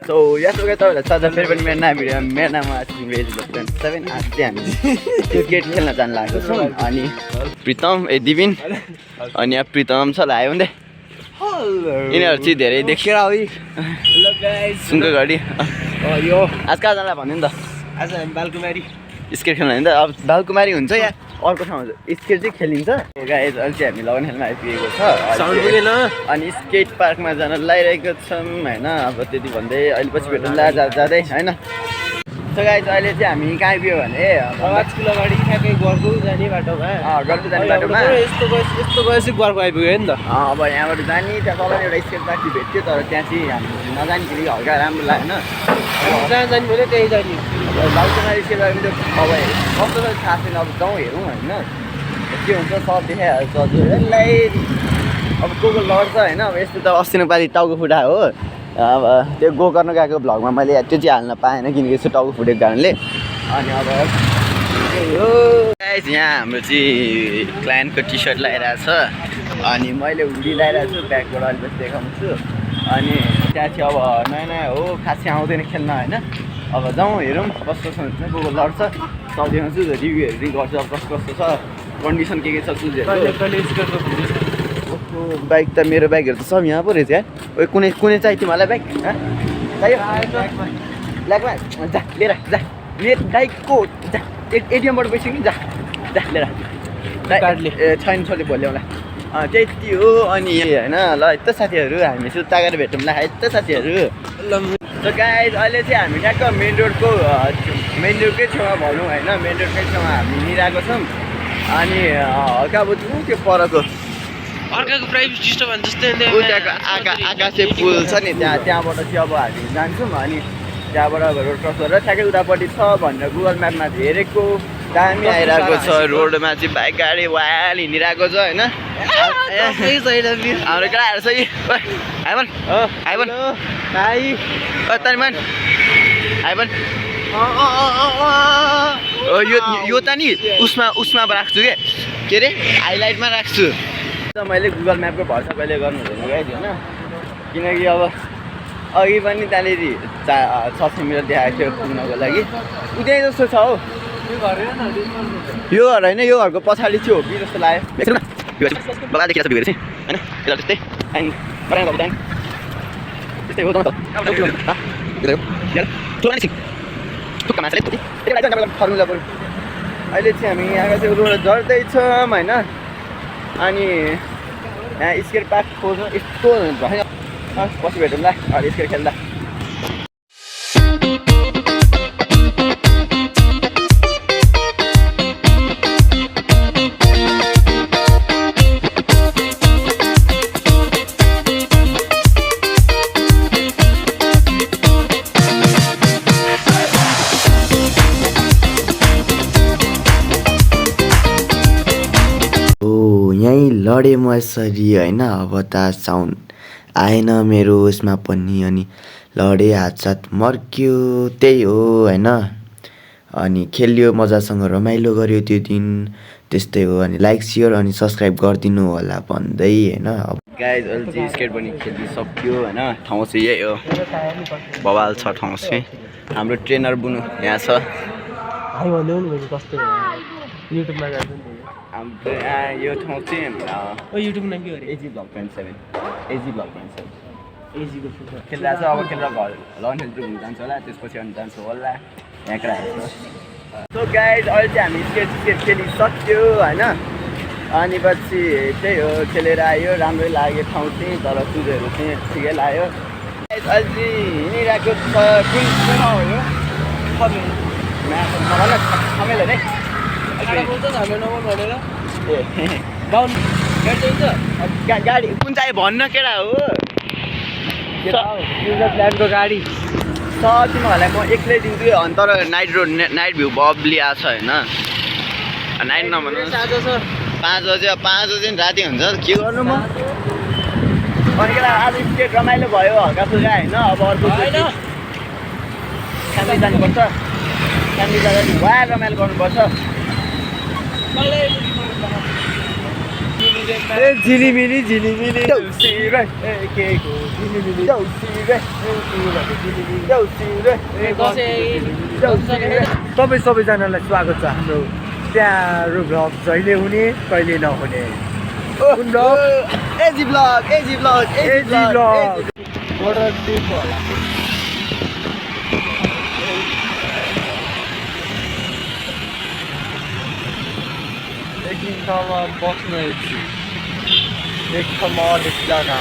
So यस्तो गरी तपाईँहरूलाई सज फेरि पनि मेरो नाम भिडियो मेरो नाम रेज भक्तन 7 आज चाहिँ हामी क्रिकेट खेल्न जान लागेको छौँ अनि प्रितम दिबिन अनि यहाँ प्रितम छ आयो भने यिनीहरू चाहिँ धेरै देखेर सुनको घडी यो आज कहाँ जानलाई भन्यो नि त आज हामी बालकुमारी स्केट खेल्न नि त अब बालकुमारी हुन्छ या अर्को ठाउँ स्केट चाहिँ खेलिन्छ गाइज अहिले चाहिँ हामी लगन खेल्न आइपुगेको छ अनि स्केट पार्कमा जान लागिरहेको छौँ होइन अब त्यति भन्दै अहिले पछि भेटौँला जाँदै होइन सो गाइज अहिले चाहिँ हामी कहाँ आइपुग्यो भने 5 किलो अगाडि ठ्याक्कै गरको जाने बाटोमा गरको जाने बाटोमा यस्तो गएपछि गरको आइपुग्यो नि त अब यहाँबाट जाने त्यहाँ तल एउटा स्केट पार्क भेट्थ्यो तर त्यहाँ चाहिँ हामी नजानेखेरि हल्का राम्रो लागेन जहाँ जाने भने त्यही जाने बालकुमारी स्केट पार्क पनि अब कस्तो छ थाहा छैन अब जाउँ हेरौँ होइन के हुन्छ सब देखाइहाल्छ हजुरलाई अब को लड्छ होइन अब यस्तो त अस्ति पालि टाउको फुटा हो अब त्यो गो गर्न गएको भ्लगमा मैले त्यो चाहिँ हाल्न पाएन किनकि यसो टाउको फुटेको कारणले अनि अब हो यहाँ हाम्रो चाहिँ क्लायन्टको टी सर्ट लगाइरहेको छ अनि मैले हुडी लगाइरहेको छु ब्यागबाट अलिकति देखाउँछु अनि त्यहाँ चाहिँ अब नयाँ नयाँ हो खासै आउँदैन खेल्न होइन अब जाउँ हेरौँ कस्तो छ हुन्छ को लड्छ सब देखाउँछु रिभ्यूहरू पनि गर्छु अब कस्तो कस्तो छ कन्डिसन के छ सुजहरू बाइक त मेरो बाइकहरू त सब यहाँ पो रहेछ यार कुनै चाहियो तिमीहरूलाई बाइक चाहियो ब्ल्याकमा जा लिएर जा मेरो बाइकको जा एटिएमबाट पैसा कि जा जा लिएर छैन छोले भोलि आउँला त्यति हो अनि होइन ल यस्तो साथीहरू हामी सुत्ता गरेर भेटौँला यस्तो साथीहरू त गाइज अहिले चाहिँ हामी ठ्याक्क मेन रोडकै छेउमा भनौँ होइन मेन रोडकै छेउमा हामी हिँडिरहेको छौँ अनि हल्का बुझ्नु त्यो परको अर्काको प्राइभेट सिस्टम जस्तै त्यहाँको आकाशे पुल छ नि त्यहाँबाट चाहिँ अब हामी जान्छौँ अनि त्यहाँबाट रोड क्रस गरेर ठ्याक्कै उतापट्टि छ भनेर गुगल म्यापमा हेरेको दामी आइरहेको छ रोडमा चाहिँ बाइक गाडी वाल हिँडिरहेको छ होइन हाम्रो केटाहरू छ कि आइबन आइबन तानिमान आइबन यो त नि उसमा राख्छु के अरे हाइलाइटमा राख्छु मैले गुगल म्यापको भरोसा कहिले गर्नु हुँदैन गाइज होइन किनकि अब अघि पनि त्यहाँनिर 600 मिटर देखाएको थियो पुग्नको लागि उतै जस्तो छ हौ यो घर होइन यो घरको पछाडि चाहिँ हो कि जस्तो लाग्यो बगादेखि छ बिग्रेको चाहिँ होइन त्यसलाई त्यस्तै त्यस्तै हो फर्मुला पनि अहिले चाहिँ हामी यहाँको चाहिँ रोड झर्दैछौँ होइन अनि यहाँ स्केट पार्क खोज्नु यस्तो भयो पछि भेटौँला अहिले स्केट खेल्दा यहीँ लडेँ म यसरी होइन अब त साउन्ड आएन मेरो उसमा पनि अनि लडेँ हातसाथ मर्क्यो त्यही हो होइन अनि खेल्यो मजासँग रमाइलो गऱ्यो त्यो दिन त्यस्तै हो अनि लाइक सेयर अनि सब्सक्राइब गरिदिनु होला भन्दै होइन अब गाइज अहिले चाहिँ स्केट पनि खेलिसक्यो होइन ठाउँ चाहिँ यही हो बवाल छ ठाउँ चाहिँ हाम्रो ट्रेनर बुनु यहाँ छ युट्युबमा जान्छ हाम्रो यो ठाउँ चाहिँ युट्युब नाम के अरे एजी ब्लग 27 एजीको खेलिरहेको छ अब खेलेर घर लगन खेल्छु घुम्नु जान्छ होला त्यसपछि अनि जान्छु होला यहाँ केटाहरू सो गाइज अहिले चाहिँ हामी स्केट खेलिसक्यो होइन अनि पछि त्यही हो खेलेर आयो राम्रै लाग्यो ठाउँ चाहिँ तर सुजहरू चाहिँ ठिकै लाग्यो अहिले चाहिँ हिँडिरहेको छ कुन ठाउँ हो यो ठमेल है गाडी कुन चाहिँ भन्न केटा हो प्लानको गाडी तिमीहरूलाई म एक्लै दिन्छु अनि तर नाइट भ्यू बब्ली आएको छ होइन नाइट नभन्नु 5 बजे राति हुन्छ के गर्नु म अनि केटा आज स्केट रमाइलो भयो हल्का फुल्का होइन अब अर्को फ्यामिली जानुपर्छ फ्यामिली जाँदा वा रमाइलो गर्नुपर्छ ए झिलिमिली झिलिमिली देउसी रे ए के को झिलिमिली देउसी रे देउसी रे तपाईँ सबैजनालाई स्वागत छ हाम्रो प्यारो भ्लग जहिले हुने कहिले नहुने कुन भ्लग एजी ब्लग एजी ब्लग एजी भ्लग एकदिन तल बस्ने एक ठाउँमा अलिक जग्गा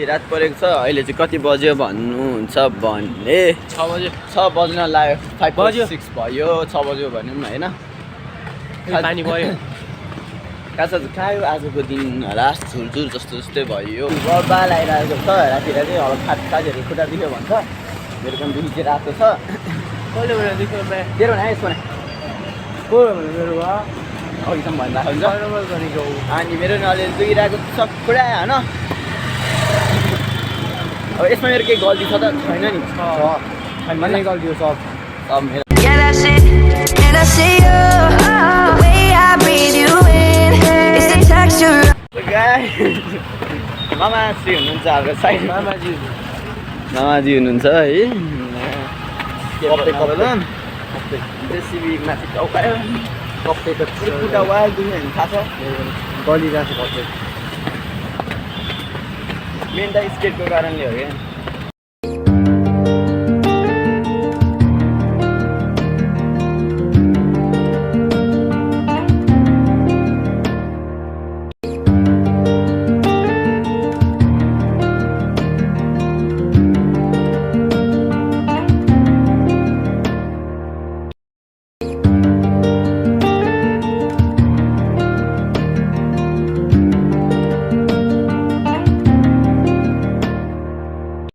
रात परेको छ अहिले चाहिँ कति बज्यो भन्नुहुन्छ भने 6 बजे 6 बज्न लाग्यो 5 बज्यो। 6 भयो 6 बज्यो भनौँ न होइन पानी भयो काँचा खायो आजको दिन होला झुरझुर जस्तो जस्तै भयो बाल आइरहेको छ राति राति अब साथीहरू खुट्टा दुख्यो भन्छ मेरो पनि दुई चाहिँ रातो छ कसले भने देखो मैं तेरो भने यसमा को मेरो वा अघिसम्म भनिरहेको हुन्छ नर्मल भनेको अनि मेरो नि अलि दुखिरहेको छ पुरा होइन अब यसमा मेरो केही गल्ती छ त छैन नि भन्ने गल्ती हो सब अब मेरो Yeah, that's it. And I see you. The way I breathe you in. It's the texture. मामाश्री हुनुहुन्छ हाम्रो साइड मामाजी मामाजी हुनुहुन्छ है कप्पे कप्पे जेसिबी माथि चौकायो कप्पेको खुट्टा वाल दुख्यो भने थाहा छ गलिरहेको छ कप्पे मेन त स्केटको कारणले हो क्या